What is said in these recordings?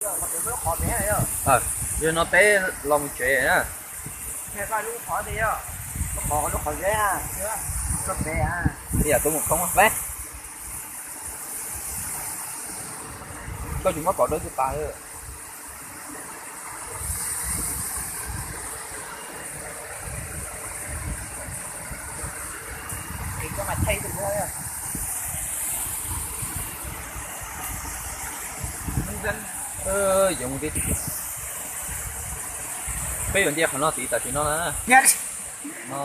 Yog no peb los mus tsev na. Yam tus mus khoob peb. Koj tsis muab kom dawb tus pas. Peb yuav nce qhov no tiv tam sim no na. No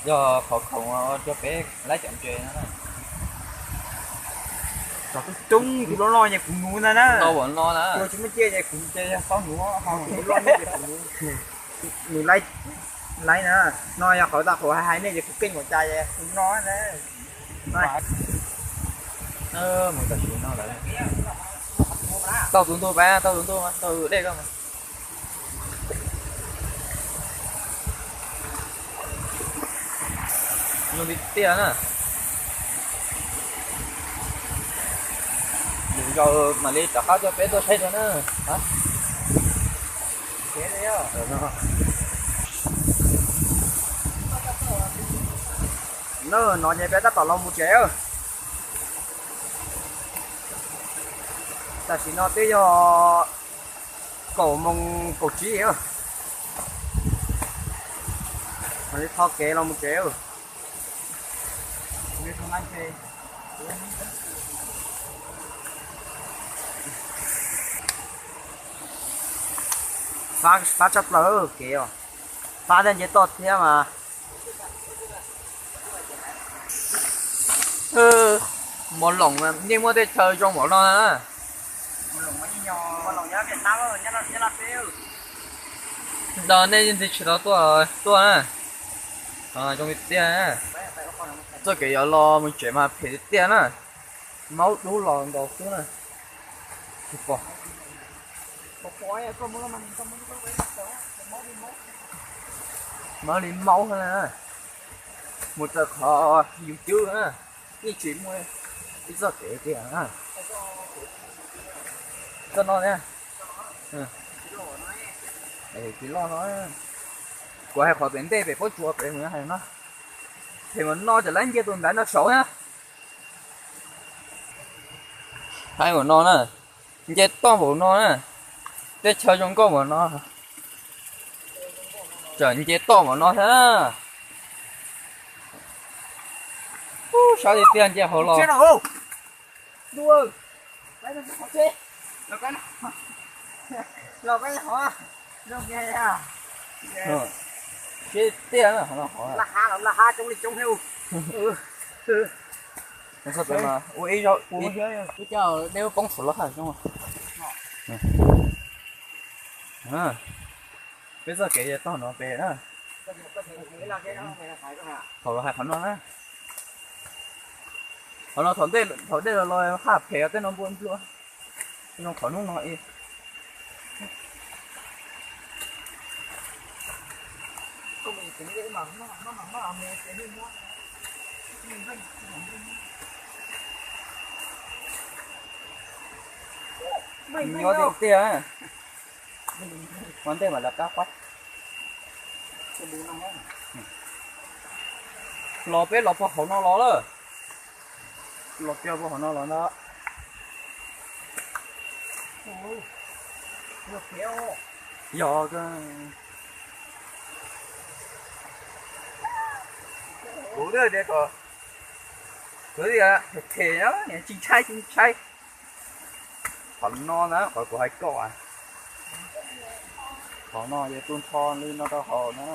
yog qhov khoom rau peb laib cov ntses no. Cov coob coob kuv loj loj ces kuv nuv ntag na. Tsis muaj nciaj ces kuv ces yog xob nuv, ho kuv loj ces kuv nuv. Nws laib na. No yog qhov tau qhov hais hais nej ces kuv keej npaum cas es kuv no na. Mus tam sim no lawm. Tau tus ntuj pab, tau tus ntuj, tau dej koj. Zoo li tiag na. Lwm zaus mam li rov qab coj peb tuaj saib dua na. No ces peb tab tom los mus tsev. Tam sim no twb yog kaum moos kaum tsib, mam li tho kev los mus tsev. Fab tshaj plaws kev os. Fab thiab nce toj thiab mas. Mos Loos yeej muaj tej chaw zoo npaum no na. Nto nej yeej tsis tau tuaj, tuaj na. Zoo li tiag na. Txoj kev yuav los mus tsev mas phem tiag na. Maub dub los nkaus xwb na. Tsis pom. Maub li maub na. Mus txog qhov yus cwb na, yeej tsis muaj ib txoj kev tiag na. Txoj no thiab. Tsis loj no. Kuv hais qhov pem ntej pem pob tsuas pem mus hais no. Pem mus no ces lawv nce tus ntaiv no saud na. Hais ua no na, nce toj npaum no na, teb chaws zoo nkauj npaum no, tseem nce toj npaum no thiab. Sab tiag tiag nce hauv los. Sab tiag na, hauv no hov. Ua ib zaug ib co deb poob saum lub haj zoo. Peb txoj kev tog no pem na. Thaum los hais qhov no na. Qhov no thaum dej los los haj phem tej no npua nplua. Zoo qhov hnub no ib. Nyob tiag tiag. Ua ntej mas lawv qab qab. Los peb los puag hauv no los lawm. Los kiag puag hauv no los ntag. Yog, kuv twb tias kom, kuv tias phem phem, tsis ntshai tsis ntshai. Qhov no na, qhov kuv hais koj, qhov no yog tu nrho li no rau hauv no.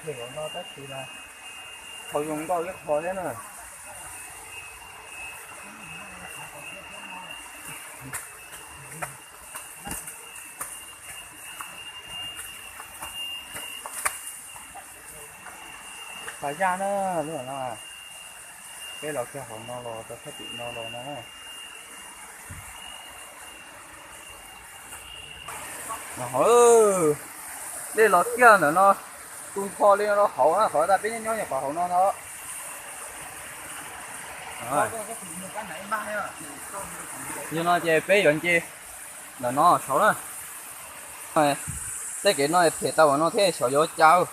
Hauv no tab sis mas thaum zoo nkauj ib qho thiab na. Pas zaj na, lub no, peb los kiag hauv no los rau sab tim no los na. Dej los kiag ntawm no, tu nrho li no rau hauv na, qhov tas peb nyob nyob nyuam qhuav hauv no no. Yog no ces peb yuav nce, Ntawm no saud na, tej kev no phem tau no thiab xyov yuav cas.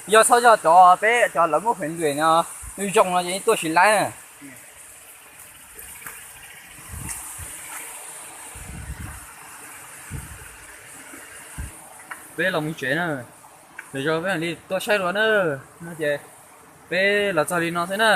Yog txhob yog cov peb cov lawv muab hais ntuj no, nws zoo no ces tuaj tsis laib na. Peb los mus tsev na, lwm zaus peb mam li tuaj saib dua na. No ces peb los txog li no xwb na.